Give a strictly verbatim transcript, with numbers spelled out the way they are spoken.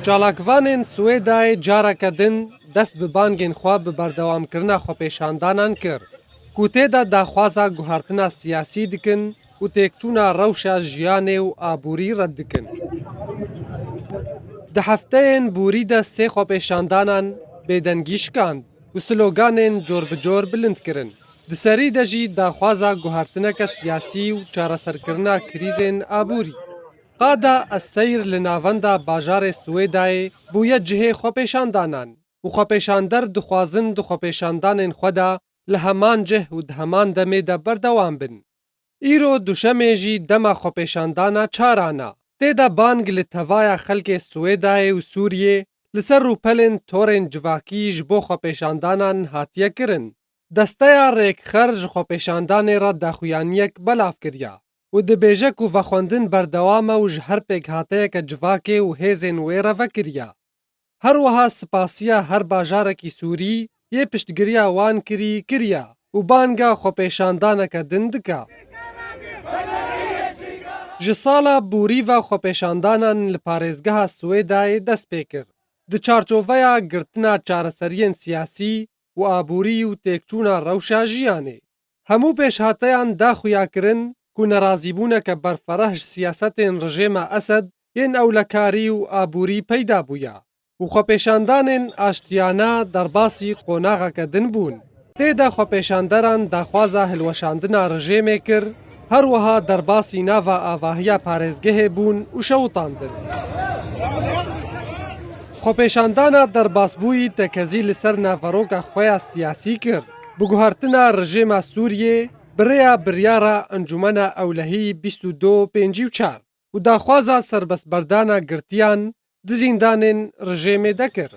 Çalakvanên Swêdayê careke din dest bi bangên xwe bi berdewamkirina xwepêşandanan kir, ku tê de daxwaza guhertina siyasî dikin û têkçûna rewşa jiyanê û aborî red dikin. Di hefteyên borî de sê xwepêşandanan bêdengî şikand û sloganên cor bi cor bilind kirin. Di serî de jî daxwaza guhertineke siyasî û çareserkirina krîzên aborî. Qada Eseyr li navenda bajarê Swêdayê bûye cihê xwepêşandanan û xwepêşander dixwazin di xwepêşandanên xwe de li heman cih û di heman demê de berdewam bin. Îro duşemê jî dema xwepêşandana çaran e. Tê de bang li tevaya xelkê Swêdayê û Sûriyê li ser rûpelên torên civakî ji bo xwepêşandanan hatiye kirin. Desteya Rêkxer ji xwepêşandanê re daxuyaniyek belav kiriye û dibêje ku vexwendin berdewam e û ji her pêkhateyeke civakê û hêzên wê re vekiriye. Her wiha spasiya her bajarekî Sûrî yê piştgiriya wan kirî kiriye û banga xwepêşandaneke din dike. Ji sala borî ve xwepêşandanan li parêzgeha Swêdayê dest pê kir. Di çarçoveya girtina çareseriyên siyasî û aborî û têkçûna rewşa jiyanê. Hemû pêşhateyan daxuya kirin ku nerazîbûneke berfereh ji siyasetên rejêma Esed yên ewlekarî û aborî peyda bûye û xwepêşandanên aştiyane derbasî qonaxeke din bûn. Tê de xwepêşanderan daxwaza hilweşandina rejêmê kir, her wiha derbasî nava avahiya parêzgehê bûn û şewitandin. Xwepêşandana derbasbûyî tekezî li ser naveroka xwe ya siyasî kir. Bi guhertina rejêma Sûriyê, bi rêya biryara Encûmena Ewlehî bîst û du pêncî û çar û daxwaza serbestberdana girtiyan di zîndanên rejêmê de kir.